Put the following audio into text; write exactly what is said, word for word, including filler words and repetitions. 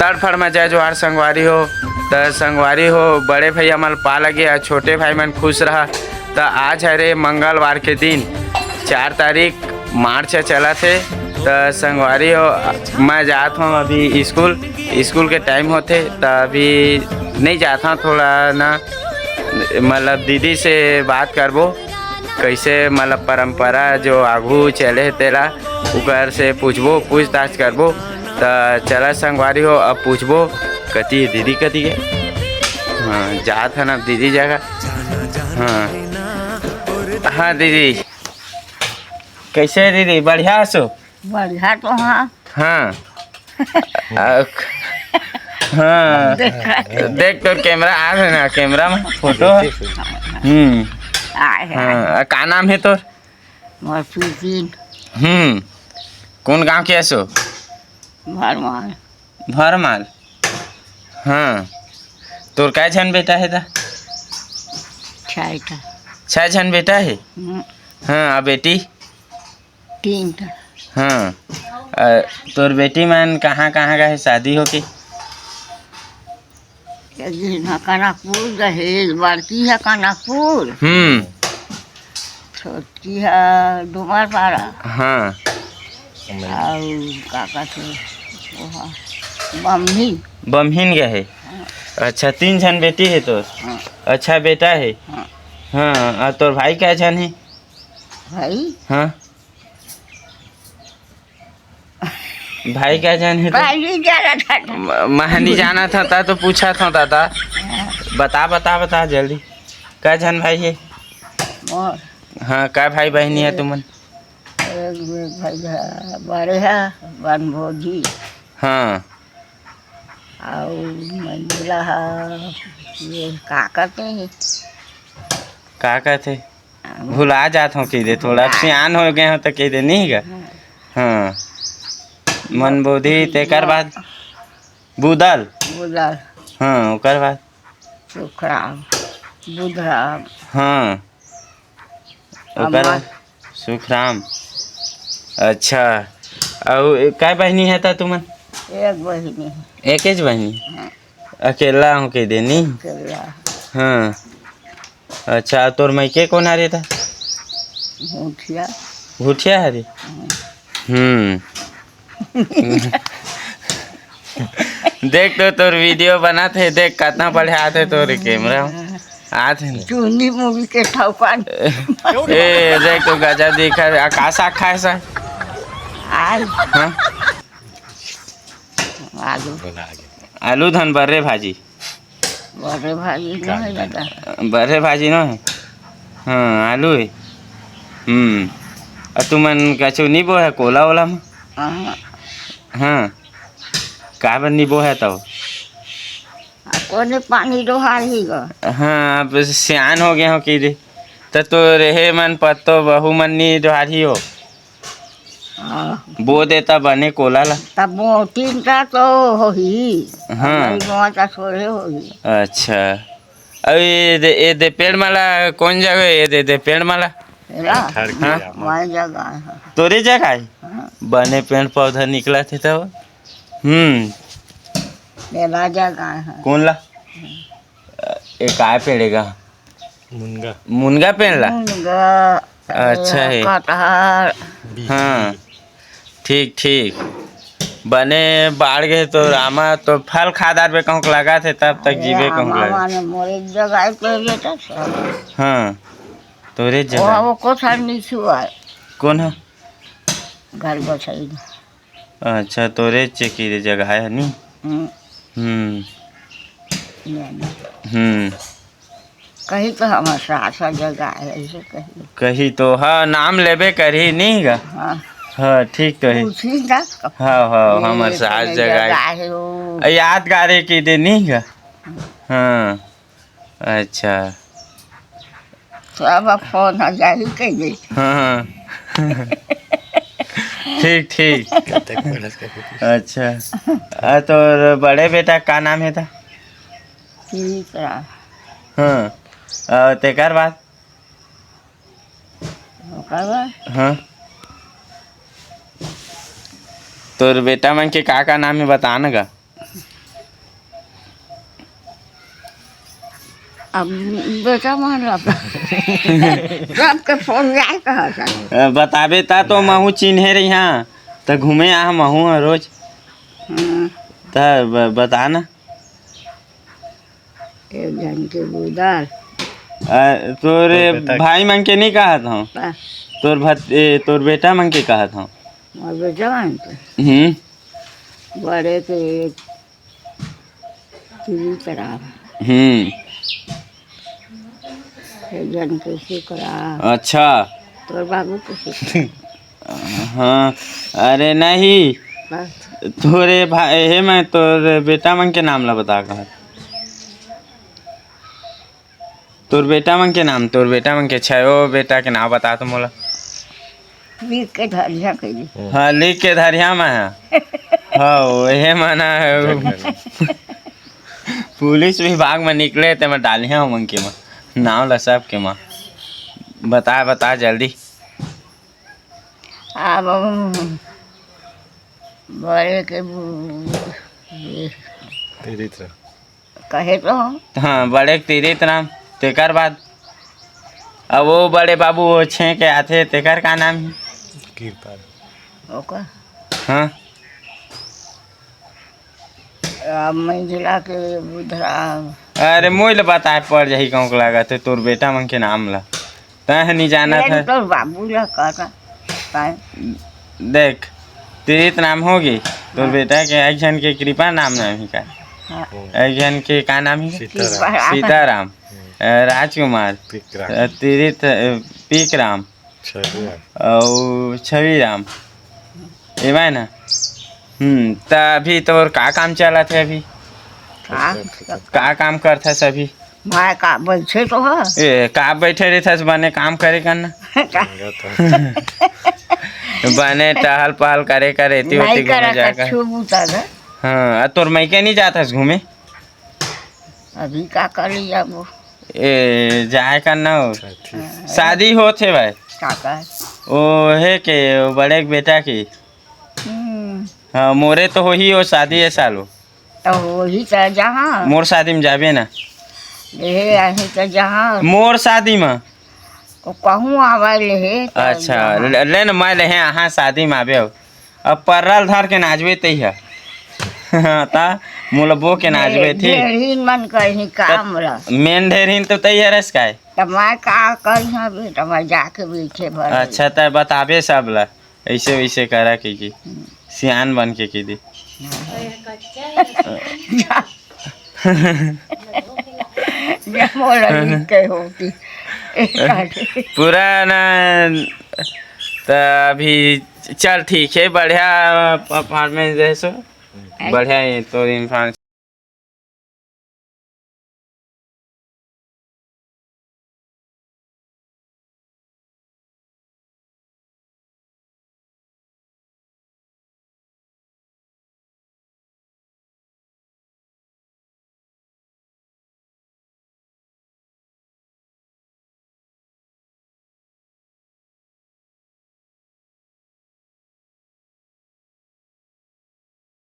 तड़फड़ में जय जोहार संगवारी हो। त संगवारी हो, बड़े भैया मन ल पा लगे, अउ छोटे भाई मन खुश रहा। त आज हरे मंगलवार के दिन, चार तारीख मार्च चलत हे। त संगवारी हो, मैं जात हूँ अभी स्कूल, स्कूल के टाइम होथे, त अभी नहीं जात हूँ, थोड़ा ना, मतलब दीदी से बात करबो, कैसे मतलब परंपरा जो आगू चले हे तेला, उकर से पूछबो, पूछताछ करबो। त चला संगवारी हो, अब पूछबो कति दीदी कति के। हाँ, जात हन अब दीदी जगह। हाँ, हाँ दीदी, कैसे हे दीदी, बढ़िया हसो? बढ़िया तो हाँ। हाँ। अ, हाँ। देख तो कैमरा आ हे ना, कैमरा में फोटो हे। हम्म। आए हे। हाँ, अ, का नाम हे तोर? मोर प्रीतिन। हम्म। कौन गांव के हसो? भरमाल। भरमाल। हाँ। तोर काय झन बेटा हे ता? छह ठा। छह झन बेटा हे? हम्म। हाँ, आ बेटी? तीन ठा। हाँ। अ, तोर बेटी मन कहाँ, कहाँ गे हे शादी होके? एक झन ह कनकपुर गे हे, बड़की ह कनकपुर। हम्म। छोटकी ह डुमरपारा। हाँ। अउ का कथे, ओहा बम्हिन। बम्हिन गे हे। हाँ। अच्छा, तीन झन बेटी हे तोर? हाँ। अच्छा, बेटा हे? हाँ। हाँ, अउ तोर भाई काय झन हे? भाई? हाँ। भाई काय झन हे तो? भाई नहीं जाना था। म-, मैं नहीं जाना था, ता तो पूछा था दादा। हाँ। बता, बता, बता जल्दी। काय झन भाई हे? मोर। हाँ, काय भाई बहिनी हे तुमन? एक, एक भाई हे, बड़े हे, बनभोजी। हाँ। अउ मंझला हे, ये का कथे? का कथे? भुला जात हूँ कहि दे, थोड़ा अब सियान हो गए हूँ तो कहि दे, नहीं गा? हाँ। हाँ। मनबोधी, तेकर बाद बुदल। बुदल। हाँ, ओकर बाद? सुखराम, बुधराम। हाँ। ओकर अमर। बाद? सुखराम। अच्छा। अउ काय बहिनी हे ता तुमन? एक बहिनी हे। एकेच बहिनी? हाँ। अकेला हूँ कहि दे नी? अकेला। हाँ। अच्छा, तोर मइके कोन हरे ता? भूठिया। भूठिया हरे? हाँ। हम्म। देख तो तोर वीडियो बनत हे, देख कतना बढ़िया आथे तोर कैमरा। आथे। चुनी मुड़ी के ठौकन। ए, देख तो गजब दिखत हे। आ का साग खाए सा? आलू। हाँ? आलू। आलू धन बर्रे भाजी। बर्रे भाजी नोहे दादा। बर्रे भाजी नोहे? हाँ, आलू हे। हम्म। अउ तुमन कछु नी बोए कोला ओला म? हाँ। हाँ। काबर नी बोए तब? आ कोने पानी डोहारही गा। हाँ, अब सियान हो गए हो कहि दे। त तोर हे मन पत्तो बहू मन नी डोहारही हो। हाँ। बो दे त बने कोला ला। तब वो तीन टा तो होही। हाँ। हमारी गाँव का थोड़े होही। अच्छा। अउ ये दे, ये दे पेड़ माला कोन जगह हे? ये दे, दे पेड़ माला। एला? हाँ। मैं जगह हे। तोरे जगह हे? हाँ। बने पेड़ पौधा निकलत हे तब। हम्म। मेरा जगह हे। कोन ला? ए, काय पेड़ हे गा? मुनगा। मुनगा पेड़ ला? मुनगा, अच्छा हे। कटहर। हाँ, ठीक, ठीक। बने बाढ़ गे तो रामा तो फल खादार बे कहूँ के लगा थे, तब तक अरे जीवे कहूँ के आमा लगा। माने मोरे जगह तो ये तो सब। हाँ, तोरे वो, जगह। वो कोठा नहीं छुआ। कौन है? घर बसाई। अच्छा, तोरे चेकी रे जगह है नी? हम्म। हम्म। ये नहीं। हम्म। कही तो हमर सास ह जगह है, ऐसे कही। कही तो, हाँ, नाम लेबे करी, नहीं गा? हाँ। हाँ, ठीक तो है। पूछी ना। हाँ, हाँ, ये हमर सास जगह है। जगह है वो। याद गारे की दे, नहीं गा? हाँ। अच्छा। सब अब फोन आ जाही कहिए। हाँ, हाँ। ठीक, ठीक। अच्छा। आ, तोर बड़े बेटा का नाम है ता? तीसरा। हाँ। आ, तेकर बाद? ओकर बाद? हाँ। तोर बेटा मन के का, का नाम है, बता न गा। अब बेटा मन ला सबके फोन जाए कहत हन। अ, बताबे ता तो महू चिन्हे रही, हाँ, त घूमे आ महू ह रोज। हाँ। त ब-, बता ना। एक जन के बुदर। अ, तोरे तोर बेटा भाई मन के नहीं कहत हूँ। बस। तोर भत-, ए, तोर बेटा मन के कहत हूँ। मोर बेटा मन के? हम्म। बड़े के एक तिली तरा। हम्म। एक जन के सुकरा। अच्छा। तोर बाबू के सुकरा। हाँ, अरे नहीं। बस। तोरे भाई, हे मैं तोर बेटा मन के नाम ला बता कहत। तोर बेटा मन के नाम, तोर बेटा मन के छयो बेटा के नाम बता तो मोला। लिख के धरिया कइली। हाँ, लिख के धरिया में है। हाँ, हे मना है। पुलिस विभाग में निकले ते मैं डालिया हूँ मन के माँ। नाम ला सब के माँ। बता, बता जल्दी। अब बड़े के बु-, ये तेरित रहा। कहे तो। हाँ, बड़े के तीरित राम, तेकर बाद अब वो बड़े बाबू वो छे के आथे, तेकर का नाम है? कृपा। ओकर? हाँ। अब मंझला के बुधराम। अरे, मोइल बताए पड़ जाही, कहूँ के लागत है, तोर बेटा मन के नाम ला। तैं ह नहीं जानत है। तोर बाबू ला कहता। देख, तीरित नाम होगी, तोर हाँ। बेटा के एक झन के कृपा नाम, नाम ही का? हाँ। एक झन के का नाम ही? सीताराम। सीताराम। अ, राजकुमार। पीकराम। अ, तीरित, अ, पीकराम। छविराम। अउ छविराम। एमा ना? हम्म, त अभी तोर का काम चलत है अभी? का? का काम करथस अभी? मैं का बैठे तो ह। ए, का बैठे रहिथस, बने काम करे करना। का? बने टहल पहल करे कर, एती ओती घूमे जाए कर। हाँ, आ तोर मइके नहीं जात हस घूमे? अभी का करे जाबो? ए, जाए करना हो। अच्छा, ठीक। शादी होत हे भाई। का का? ओ हे के, ओ बड़े के बेटा की। हम्म। हाँ, मोरे तो होही ओ शादी ए सालो। तो होही त जहाँ। मोर शादी में जाबे ना। ए, अहीं त जहाँ। मोर शादी में। ओ कहूँ आवे ले हे, त अच्छा, जहाँ। ले, ले न मैं ले हे, अहाँ शादी में आबे हो। अब पर्रा ल धर के नाचबे तैहा। हाँ, ता मोला बो के नाचबे थी। ढेरहीन मन करही काम ल। मेन ढेरहीन तो तैहा रस काय। त मैं का करिहा बे, त मैं जाके बैठे भर। अच्छा, त बताबे सब ल। ऐसे वैसे करा के की, सियान बन के की दी। ये मोला लिख के होती। पूरा ना, त अभी चल ठीक है, बढ़िया परफॉर्मेंस दे सो, बढ़िया है तो इन्फॉर्मेशन।